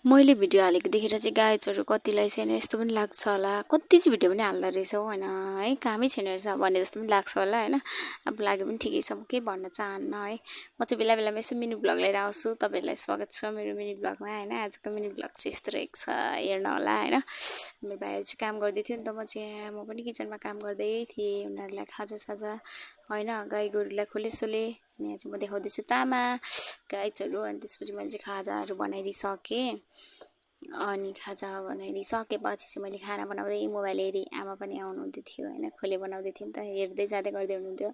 मैले भिडियो हालेको देखेर चाहिँ गाइजहरू कतिलाई चाहिँ यस्तो पनि लाग्छ होला, कति चाहिँ भिडियो पनि हाल्दो रहेछ हौ होइन है, कामै छैन रहेछ भने जस्तो पनि लाग्छ होला होइन। अब लाग्यो पनि ठिकै छ, म केही भन्न चाहन्न है। म चाहिँ बेला बेलामा यसो मिनी ब्लग लिएर आउँछु, तपाईँहरूलाई स्वागत छ मेरो मिनी ब्लगमा होइन। आजको मिनी ब्लग चाहिँ यस्तो रहेको छ, हेर्न होला होइन। मेरो भाइहरू चाहिँ काम गर्दै थियो नि त, म पनि किचनमा काम गर्दै थिएँ, उनीहरूलाई खाजासाजा होइन, गाई गोरुलाई खोलेसोले। अनि यहाँ चाहिँ म देखाउँदैछु तामा गाइजहरू। अनि त्यसपछि मैले चाहिँ खाजाहरू बनाइदिइसकेँ। अनि खाजा बनाइदिइसकेपछि चाहिँ मैले खाना बनाउँदै मोबाइल हेरेँ, आमा पनि आउनुहुँदै थियो होइन, खोले बनाउँदै थिएँ नि त, हेर्दै जाँदै गर्दै हुनुहुन्थ्यो।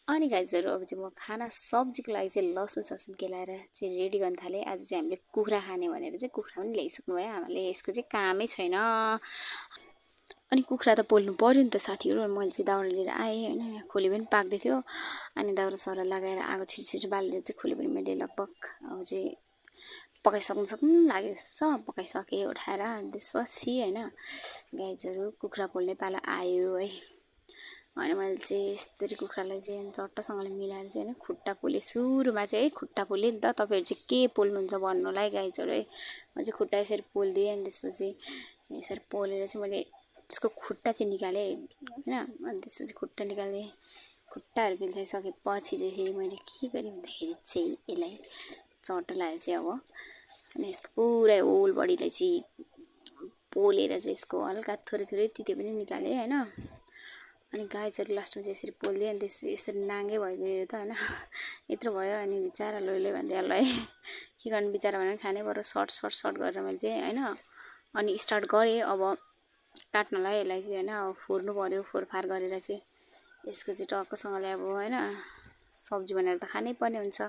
अनि गाइजहरू अब चाहिँ म खाना सब्जीको लागि चाहिँ लसुन ससुन केलाएर चाहिँ रेडी गर्न थालेँ। आज चाहिँ हामीले कुखुरा खाने भनेर चाहिँ कुखुरा पनि ल्याइसक्नु भयो आमाले, यसको चाहिँ कामै छैन। अनि कुखुरा त पोल्नु पर्यो नि त साथीहरू। मैले चाहिँ दाउरा लिएर आएँ होइन, यहाँ खोले पनि पाक्दै थियो। अनि दाउरा साउरा लगाएर आगो छिटो छिटो बालेर चाहिँ खोले पनि मैले लगभग अब चाहिँ पकाइसक्नु लागेछ, पकाइसकेँ उठाएर। अनि त्यसपछि होइन गाइजहरू कुखुरा पोल्ने पालो आयो है। अनि मैले चाहिँ यस्तरी कुखुरालाई चाहिँ चट्टसँगले मिलाएर चाहिँ होइन खुट्टा पोलेँ। सुरुमा चाहिँ है खुट्टा पोलेँ नि त, तपाईँहरू चाहिँ के पोल्नुहुन्छ भन्नुलाई गाइजहरू है। म चाहिँ खुट्टा यसरी पोलिदिएँ। अनि त्यसपछि यसरी पोलेर चाहिँ मैले त्यसको खुट्टा चाहिँ निकालेँ होइन। अनि त्यसपछि खुट्टा निकालेँ, खुट्टाहरू पिल्साइसकेपछि चाहिँ फेरि मैले के गरेँ भन्दाखेरि चाहिँ यसलाई चट्टा लगाएर चाहिँ अब अनि यसको पुरै होल बडीलाई चाहिँ पोलेर चाहिँ यसको हल्का थोरै थोरै तिते पनि निकालेँ होइन। अनि गाइजहरू लास्टमा चाहिँ यसरी पोलिदिएँ। अनि यसरी नाङ्गै भइगयो त होइन, यत्रो भयो। अनि बिचरा लोइलो भन्दै है के गर्नु बिचरा भनेर खानै पर्यो। सर्ट गरेर मैले चाहिँ होइन अनि स्टार्ट गरेँ अब काट्नलाई यसलाई चाहिँ होइन। अब फोर्नु पर्यो, फोरफार गरेर चाहिँ यसको चाहिँ टक्कसँगले अब होइन सब्जी बनाएर त खानै पर्ने हुन्छ।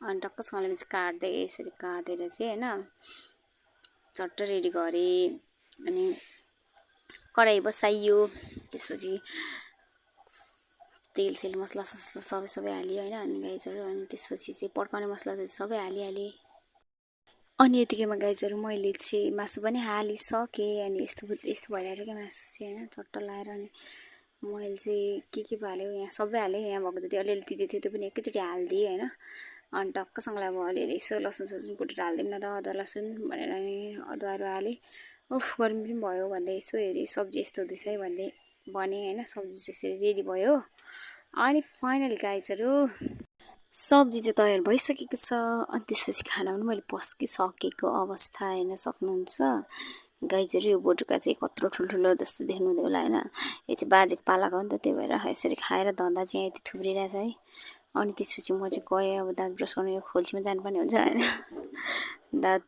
अनि टक्कसँगले चाहिँ काट्दै यसरी काटेर चाहिँ होइन चट्ट रेडी गरेँ। अनि कराही बसाइयो, त्यसपछि तेल सेल मसला ससला सबै हालेँ होइन। अनि गाइजहरू अनि त्यसपछि चाहिँ पड्काउने मसला सबै हालिहालेँ। अनि यतिकैमा गाइजहरू मैले चाहिँ मासु पनि हालिसकेँ। अनि यस्तो भइरहेको क्या मासु चाहिँ होइन चट्ट लाएर। अनि मैले चाहिँ के पो हाल्यो यहाँ सबै हालेँ, यहाँ भएको जति अलिअलि तिते थियो त्यो पनि एकैचोटि हालिदिएँ होइन। अनि टक्कसँगले अब अलिअलि यसो लसुन ससुन कुटेर हालिदिउँ न त अदुवा लसुन भनेर अनि अदुवाहरू हालेँ। उफ गर्मी पनि भयो भन्दै यसो हेरेँ सब्जी यस्तो हुँदैछ है भन्दै भनेँ होइन। सब्जी चाहिँ यसरी रेडी भयो। अनि फाइनली गाइजहरू सब्जी चाहिँ तयार भइसकेको छ। अनि त्यसपछि खाना पनि मैले पस्किसकेको अवस्था हेर्न सक्नुहुन्छ गाइजहरू। यो बोटुका चाहिँ कत्रो ठुल्ठुलो जस्तो देख्नु हुँदै होला होइन। यो चाहिँ बाजेको पालाको हो नि त, त्यही भएर यसरी खाएर धन्दा चाहिँ यति थुप्रिरहेछ है। अनि त्यसपछि म चाहिँ गएँ अब दाँत ब्रस गर्नु, यो खोल्छीमा जानुपर्ने हुन्छ होइन। दाँत